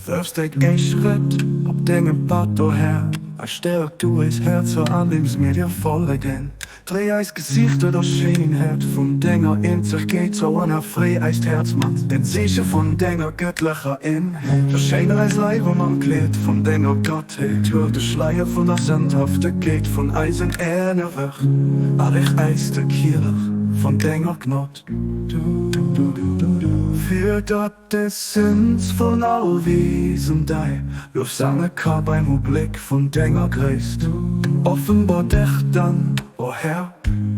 Wërfs deng éischt Schrëtt op dengem Pad, o Här, a stäerk du eis Häerzer andeems mir dir follegen. Dréi eis Gesiichter der Schéinheet vun denger Eenzegkeet zou an erfréi eist Häerz mat den Zeeche vun denger gëttlecher Eenheet. Verschéiner eis Leiwer mam Kleed vun denger Gottheet, huel de Schleier vun der Sëndhaftegkeet vun eisen Aen ewech a reech äis de Kielech vun denger Gnod. Fir datt d'Essenz vun all Wiesen däi Luef sange ka beim Ubléck vun denger Gréisst. Offenbar dech dann, o Här,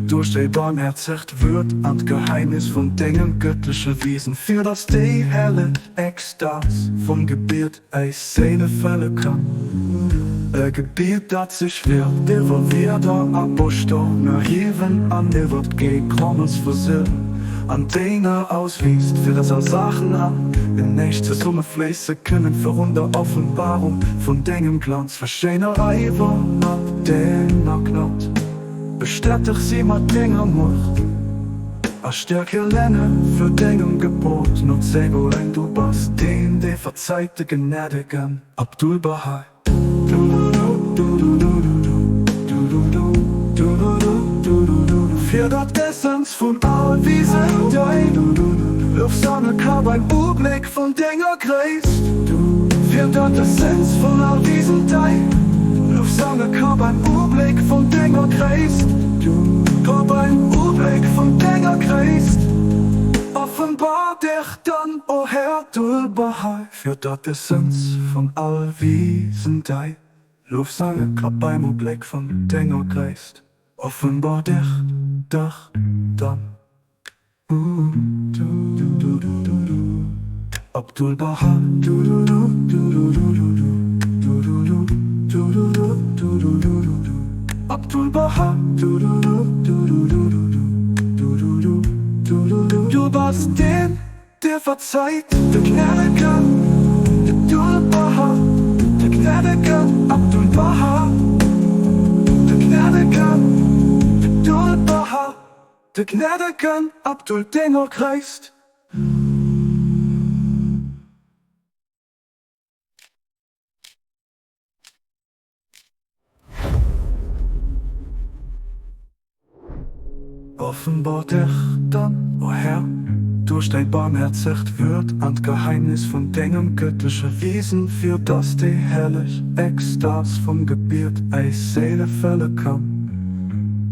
duerch déi barmhäerzegt Wuert an d'Geheimnis vun dengem gëttleche Wiesen, fir datt déi helleg Extas vum Gebiet äis Séile fëlle kann. E Gebiet, dat sech wäert iwwer Wierder a Buschtawen erhiewen an iwwer d'Gegrommels vu Silben an Déiner auswiisst, fir dass all Saachen an en Näischt zesummefléisse kënnen virun der Offenbarung vun dengem Glanz. Verschéiner Eiwer mat denger Gnod, bestäteg si mat denger Muecht a stäerk hir Länne fir dengem Gebot nozegoen. Du bass deen, dee verzeit, de Gnädegen. Abdu'l-Bahá. Fir datt d'Essenz vun all Wiesen däi Luef sange ka beim Ubléck vun denger Gréisst. Fir datt d'Essenz vun all Wiesen däi Luef sange ka beim Ubléck vun denger Gréisst. Ka beim Ubléck vun denger Gréisst. Offenbar dech dann, o Här, Abdu'l-Bahá. Fir datt d'Essenz vun all Wiesen däi Luef sange ka beim Ubléck vun denger Gréisst. Offenbar dech dach dann. Abdu'l-Bahá. Abdu'l-Bahá. Du bass deen, dee verzeit, de Gnädegen, Abdu'l-Bahá, de Gnädegen, Abdu'l-Bahá, de Gnädegen, Abdu'l-Bahá, de Gnädegen, Abdul denger Gréisst. Offenbar dech dann, o Här, duerch däi barmhäerzegt Wuert an d'Geheimnis vun dengem gëttleche Wiesen, fir dass déi helleg Extas vum Gebiet äis Séile fëlle kann,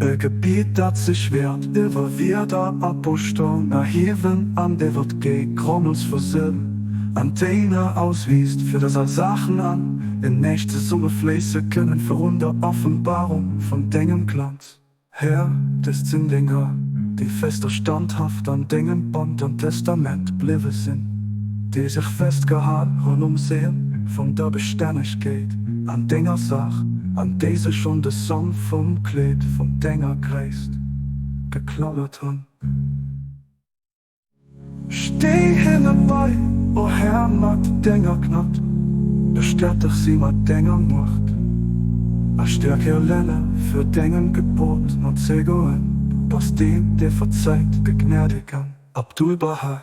e Gebiet, dat sech wäert iwwer Wierder a Buschtawen erhiewen an iwwer d'Gegrommels vu Silben an Téiner auswiisst, fir dass all Saachen an en Näischt zesummefléisse kënnen virun der Offenbarung vun dengem Glanz. Här, dëst sinn Denger, déi fest a standhaft an dengem Bond an Testament bliwwe sinn, déi sech festgehal hunn um Seel vun der Bestännegkeet an denger Saach an déi sech un de Som vum Kleed vun denger Gréisst geklammert hunn. Stéi hinne bei, o Här, mat denger Gnod, bestäteg si mat denger Muecht, a stäerk hir Länne fir dengem Gebot nozegoen, Du bass deen, dee verzeit, de Gnädegen. Abdu'l-Bahá.